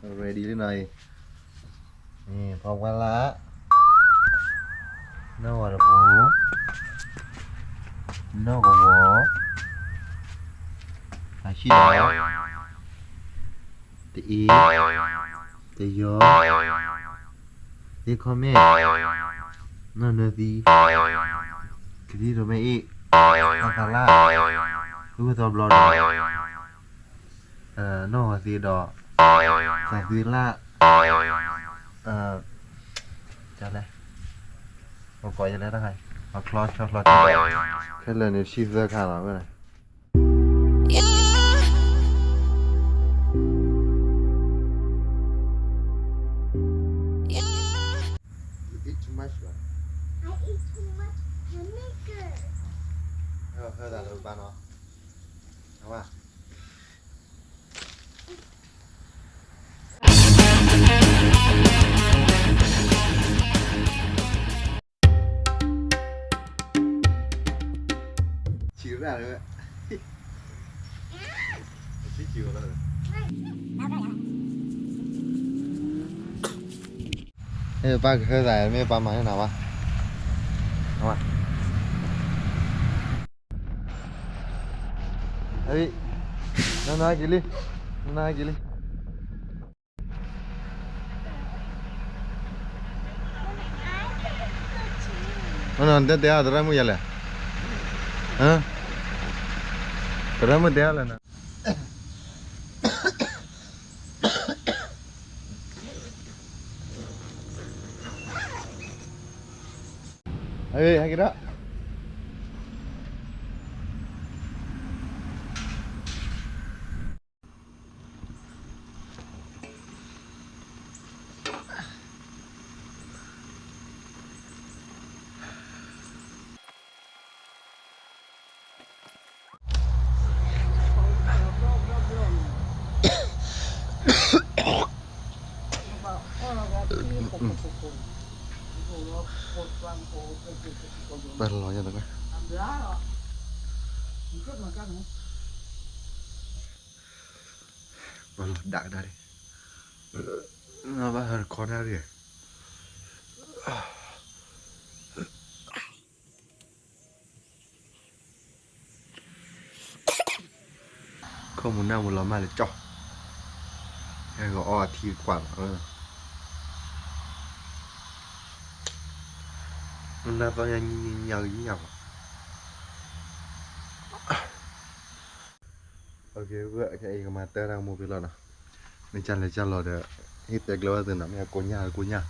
ready လံနီၤအံၤ, ဖီကွၢ်လၢ်, နီၢ်ဂီၤတပူၤ, နီၢ်ကဝီၤ, အဟံၣ်, တအ့, တယီ, သ့ခီမ့ၣ်, နီၢ်နၢသံ, ကသံၣ်ဒိၣ်မ့ၢ်အ့ၣ်, တၢ်ဖးလၢ်, သူၣ်ဝဲသီဘျီဒီး နီၢ်ဂီၤသ့ဒီး သီသ့လၢ်, လဲၣ်, ပကိးယလဲၣ်တခါ, အချီဆၢချီတံၢ်, ခဲလၢာ်န့ၣ် ဆံသၢခါလီၤဝဲဒၣ်. ဆံးရၣ်လၢ, ဆံးဆံးလၢ, ပၢ်ကဟၢသး မ့ၢ်ပၢ်မၤန့ၢ်နၤဘၣ်, နနက့ၤလံ, နနက့ၤလံ. နတဲတဲအသရၣ်မုၣ်ယၤလဲၣ်, သရၣ်မုၣ်တဲအလဲၣ်နၤ, ဟဲက့ၤဒီး ပှၤလီၤညါတကွၢ်, ပှၤလီၤဒၣ်ကဒါလံ, ဘၣ်ဟၢတခီတၢ်ရံၣ် ခိၣ်မူၤနၢ်မူၤလီၤမၢ်လၢကၠီ, ဟဲဂီၤအီထံကွၢ်လီၤ, နၢ်သီညါညါညါညါ, အကမၤတၢ်တၢ်ကမိၣ်ဖဲလီၤနီၤ, မ့ၢ်ကလဲၤကလီၤဒီး ဟ့ၣ်တဲကျၢၤဝဲသ့ၣ်နီၤ, မ့ၢ်ကိညၢ်ကိညၢ်,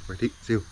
ပထံၣ်စ့ၢ်